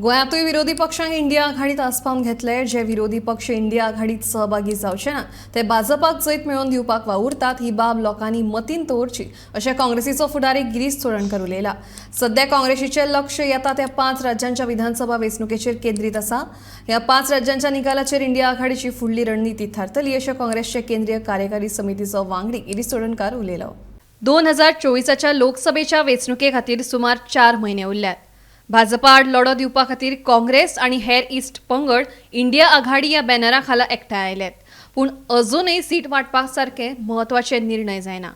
गोंयांतूय विरोधी पक्षांक इंडिया आघाडीत आसपावन घेतले. जे विरोधी पक्ष इंडिया आघाडीत सहभागी जावचे ना ते भाजपाक जैत मेळोवन दिवपाक वावुरतात, ही बाब लोकांनी मतींत दवरची अशें काँग्रेसीचो फुडारी गिरीश चोडणकर उलयला. सध्या काँग्रेसीचें लक्ष येता त्या 5 राज्यांच्या विधानसभा वेंचणुकेचेर केंद्रीत आसा. ह्या 5 राज्यांच्या निकालाचेर इंडिया आघाडीची फुडली रणनिती थारतली अशें काँग्रेसचे केंद्रीय कार्यकारी समितीचो वांगडी गिरीश चोडणकार उलयलो. 2024च्या लोकसभेच्या वेंचणुके खातीर सुमार 4 म्हयने उरल्यात. भाजपा आड लढो दिवपा खातीर काँग्रेस आनी हेर इश्ट पंगड इंडिया आघाडी ह्या बॅनरा खाला एकठांय आयल्यात, पूण अजूनय सीट वांटपा सारके म्हत्वाचे निर्णय जायना.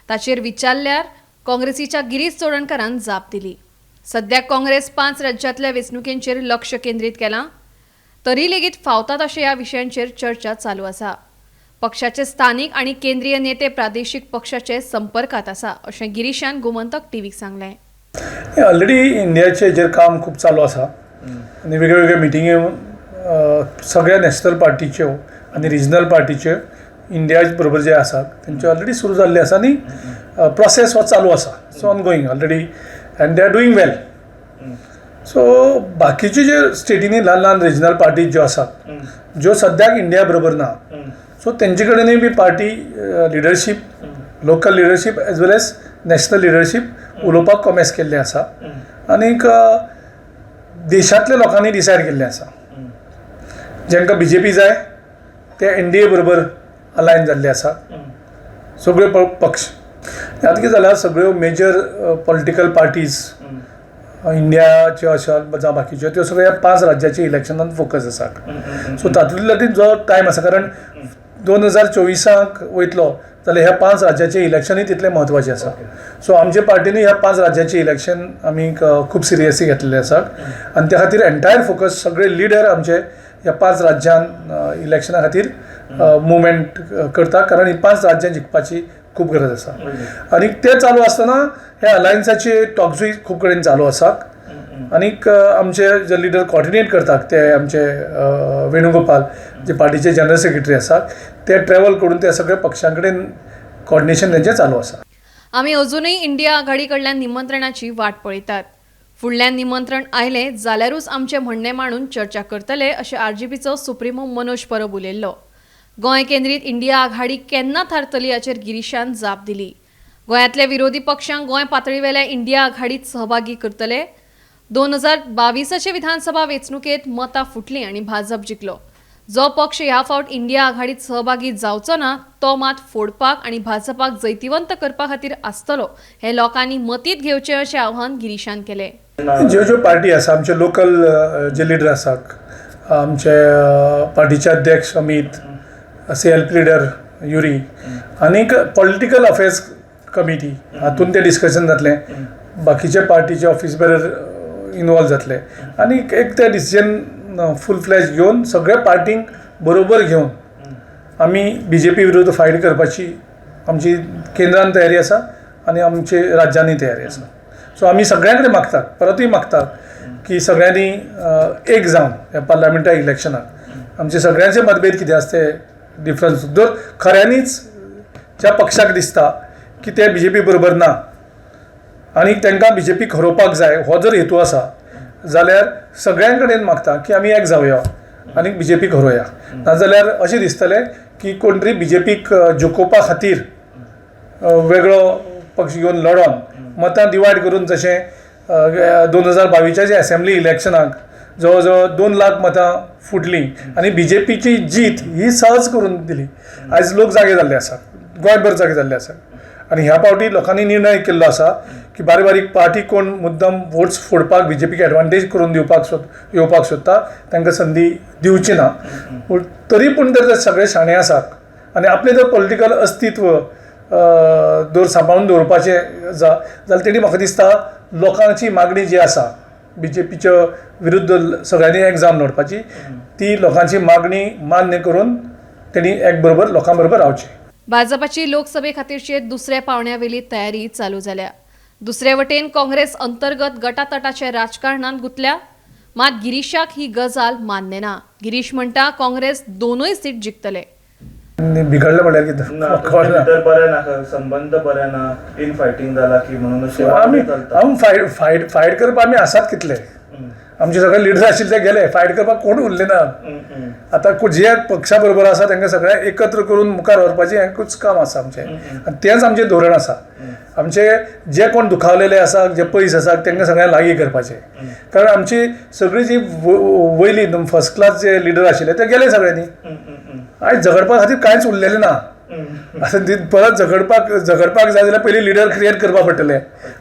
ताचेर विचारल्यार काँग्रेसीच्या गिरीश चोडणकारान जाप दिली. सध्या काँग्रेस 5 राज्यांतल्या वेंचणुकेंचेर लक्ष केंद्रीत केलां, तरी लेगीत फावता तशें ह्या विशयांचेर चर्चा चालू आसा. पक्षाचे स्थानीक आनी केंद्रीय नेते प्रादेशीक पक्षाचे संपर्कात आसा अशें गिरीशान गोमंतक टीव्हीक सांगलें. ऑलरेडी इंडियाचे हेजेर काम खूब चालू आसा आनी वेगळे वेगळे मिटिंग्यो सगळ्या नॅशनल पार्टीच्यो आनी रिजनल पार्टीच्यो इंडिया बरोबर जे आसा तेंच्यो ऑलरेडी सुरू जाल्ले आसा आनी प्रोसेस हो चालू आसा. So ongoing already and they are doing well. So बाकीचे जे स्टेटींनी ल्हान ल्हान रिजनल पार्टीज ज्यो आसात ज्यो सद्याक इंडिया बरोबर ना, सो तेंचे कडेनूय बी party leadership, local leadership as well as national leadership उलोवपाक कॉमेस केल्लें आसा आनीक देशांतल्या लोकांनी डिसायड केल्लें आसा. जांकां बी जे पी जाय ते एन डी ए बरोबर अलायन जाल्ले आसा सगळ्यो पक्ष. आतां कितें जालां, सगळ्यो मेजर पॉलिटिकल पार्टीज इंडियाच्यो आसा जावं बाकीच्यो त्यो सगळ्या 5 राज्याच्या इलेक्शनान फोकस आसा. सो तातूंतल्यान जो टायम आसा, कारण 2024 वयतलो जाल्यार ह्या 5 राज्याचें इलेक्शनूय तितलें म्हत्वाचें आसा. सो आमचे पार्टीनूय ह्या 5 राज्याचें इलेक्शन आमी खूब सिरियसली घेतलेलें आसा आनी त्या खातीर एन्टायर फोकस सगळे लिडर आमचे ह्या 5 राज्यान इलेक्शना खातीर मुवमेंट करता, कारण ही 5 राज्यां जिखपाची खूब गरज आसा. आनी तें चालू आसतना ह्या अलायन्साचे टॉक्सूय खूब कडेन चालू आसात आनीक आमचे जे लिडर कॉर्डिनेट करतात ते आमचे वेणुगोपाल जे पार्टीचे जनरल सेक्रेटरी आसात ते ट्रॅवल करून ते सगळे पक्षां कडेन कॉर्डिनेशन तेंचें चालू आसा. आमी अजूनय इंडिया आघाडी कडल्यान निमंत्रणाची वाट पळयतात. फुडल्यान निमंत्रण आयलें जाल्यारूच आमचें म्हणणें मांडून चर्चा करतले अशें आरजीपीचो सुप्रिमो मनोज परब उलयल्लो. गोंय केंद्रीत इंडिया आघाडी केन्ना थारतली हाचेर गिरीशान जाप दिली. गोंयांतल्या विरोधी पक्षांक गोंय पातळीवेल्या इंडिया आघाडीत सहभागी करतले. 2022 विधानसभा वेंचणुकेत मतां फुटलीं आनी भाजप जिखलो. जो पक्ष ह्या फावट इंडिया आघाडीत सहभागी जावचो ना तो मात फोडपाक आनी भाजपाक जैतिवंत करपा खातीर आसतलो हें लोकांनी मतींत घेवचें अशें आवाहन गिरीशान केलें. ज्यो ज्यो पार्टी आसा, आमचे लोकल जे लिडर आसात, आमचे पार्टीचे अध्यक्ष Amit, C L P leader Yuri आनीक पॉलिटिकल अफेर्स कमिटी हातून तें डिस्कशन जातलें. बाकीचे पार्टीचे ऑफिस बेरर इनवॉल्व जातले आनी एक तें डिसिजन फूल फ्लॅज घेवन सगळ्या पार्टींक बरोबर घेवन आमी बी जे पी विरुद्ध फायट करपाची आमची केंद्रान तयारी आसा आनी आमचे राज्यांनी तयारी आसा. सो आमी सगळ्यां कडेन मागतात, परतूय मागतात की सगळ्यांनी एक जावन ह्या पार्लमेंटा इलेक्शनाक आमचे सगळ्यांचे मतभेद कितें आसा ते डिफरन्स जर खऱ्यांनीच ज्या पक्षाक दिसता की ते बी जे पी बरोबर ना आनी तांकां बी जे पीक हरोवपाक जाय हो जर हेतू आसा जाल्यार सगळ्यां कडेन मागता की आमी एक जावया आनी बी जे पीक हरोवया. नाजाल्यार अशें दिसतलें की कोण तरी बी जे पीक जिखोवपा खातीर वेगळो पक्ष घेवन लडोन मतां डिवायड करून, जशें 2022 एसेंब्ली इलेक्शनाक जवळ जवळ 2 लाख मतां फुटलीं आनी बी जे पीची जीत ही सहज करून दिली. आयज लोक जागे जाल्ले आसात, गोंयभर जागे जाल्ले आसात आनी ह्या फावटी लोकांनी निर्णय केल्लो आसा की बारीक बारीक पार्टी कोण मुद्दम वोट्स फोडपाक बी जे पीक एडवांटेज करून दिवपाक येवपाक सोदता तांकां संदी दिवची ना. पूण तरी पूण जर सगळे शाणे आसात आनी आपलें जर पॉलिटिकल अस्तित्व दर सांबाळून दवरपाचें जा जाल्यार तेणी म्हाका दिसता लोकांची मागणी जी आसा बी जे पीच्या विरुद्ध सगळ्यांनी एक जावन लढपाची ती लोकांची मागणी मान्य करून तेणी एक बरोबर लोकां बरोबर रावची. भाजपाची लोकसभे खातीरचे दुसऱ्या पावंड्यावेली तयारी चालू जाल्या. दुसरे वटेन काँग्रेस अंतर्गत गटातटाच्या राजकारणांत गुंतल्या. मात गिरीशाक ही गजाल मान्य ना. गिरीश म्हणटा काँग्रेस 2 सीट जिखतले. बिघडलं म्हणल्यार कितें? भितर बरें ना, संबंद बरे ना, इन फायटींग जाला की म्हणून आमी फायट फायट फायट करपाक आमी आसात कितले, आमचे सगळे लिडर आशिल्ले ते गेले, फायट करपाक कोण उरले ना. आतां जे पक्षा बरोबर आसा तांकां सगळ्यांक एकत्र करून मुखार व्हरपाचें हेंच काम आसा आमचें आनी तेंच आमचें धोरण आसा. आमचे जे कोण दुखावलेले आसा, जे पयस आसा तांकां सगळ्यांक लागीं करपाचें. कारण आमची सगळी जी वयली फर्स्ट क्लास जे लिडर आशिल्ले ते गेले सगळ्यांनी. आयज झगडपा खातीर कांयच उरलेलें ना. आतां ती परत झगडपाक झगडपाक जाय जाल्यार पयलीं लिडर क्रिएट करपा पडटले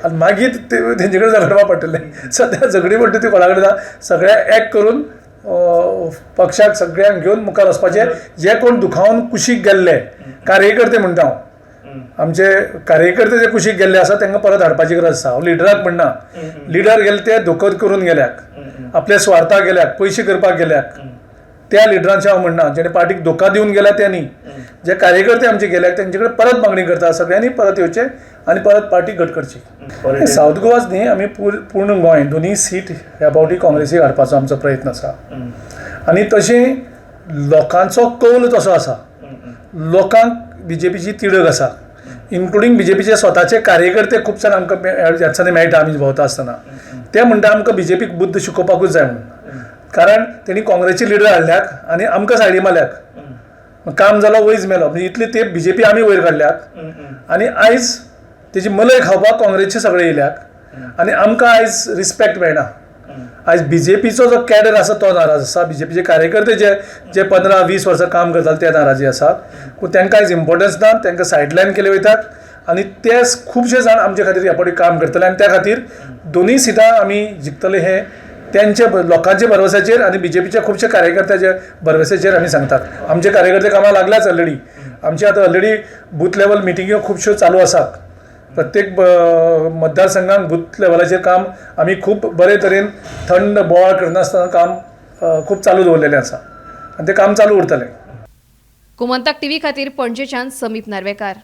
आनी मागीर तेंचे कडेन झगडपा पडटलें. सद्या झगडी म्हणटा ती कोणा कडेन ना, सगळ्यांक एक करून पक्षाक सगळ्यांक घेवन मुखार वचपाचें. जे कोण दुखावून कुशीक गेल्ले कार्यकर्ते म्हणटा हांव, आमचे कार्यकर्ते जे कुशीक गेल्ले आसा तांकां परत हाडपाची गरज आसा. हांव लिडराक म्हणना, लिडर गेले ते धोकत करून गेल्याक, आपल्या स्वार्थाक गेल्याक, पयशे करपाक गेल्याक, त्या लिडरांचे हांव म्हणना. जेणे पार्टीक धोका दिवन गेल्या ते न्ही, जे कार्यकर्ते आमचे गेल्याक तेंचे कडेन परत मागणी करता सगळ्यांनी परत येवचे आनी परत पार्टी घट करची. सावथ गोवाच न्ही, आमी पूर्ण गोंय दोनूय सीट ह्या फावटी काँग्रेसीक हाडपाचो आमचो प्रयत्न आसा. आनी तशें लोकांचो कौल तसो आसा, लोकांक बीजेपीची तिडक आसा, इन्क्लुडींग बीजेपीचे स्वताचे कार्यकर्ते खूब जाण आमकां ह्या दिसांनी मेळटा आमी भोंवता आसतना, ते म्हणटा आमकां बीजेपीक बुद्द शिकोवपाकूच जाय म्हणून. कारण तेणी काँग्रेसचे लिडर हाडल्यात आनी आमकां सायडी मारल्यात, काम जालो वयज मेलो, म्हणजे इतली ते बीजेपी आमी वयर काडल्यात आनी आयज तेजी मलय खावपाक काँग्रेसचे सगळे येयल्यात आनी आमकां आयज रिस्पेक्ट मेळना. आयज बीजेपीचो जो कॅडर आसा तो नाराज आसा, बीजेपीचे कार्यकर्ते जे जे 15-20 वर्सां काम करताले ते नाराजी आसात. पूण तांकां आयज इम्पोर्टन्स ना, तांकां सायडलायन केले वयतात आनी ते खुबशे जाण आमचे खातीर ह्या फावटी काम करतले आनी त्या खातीर दोनूय सिटां आमी जिखतले हे त्यांच्या लोकांच्या भरवश्याचेर आनी बीजेपीच्या खुबशे कार्यकर्त्याच्या भरवश्याचेर आमी सांगतात. आमचे कार्यकर्ते कामाक लागल्याच ऑलरेडी, आमचे आतां ऑलरेडी बूथ लेवल मिटिंग्यो खुबश्यो चालू आसात. प्रत्येक मतदारसंघात बूथ लेवलाचेर काम आमी खूब बरे तरेन थंड बोवाळ करनासतना काम खूब चालू दवरलेलें आसा आनी तें काम चालू उरतलें. गोमंतक टीव्ही खातीर पणजेच्यान समीप नार्वेकार.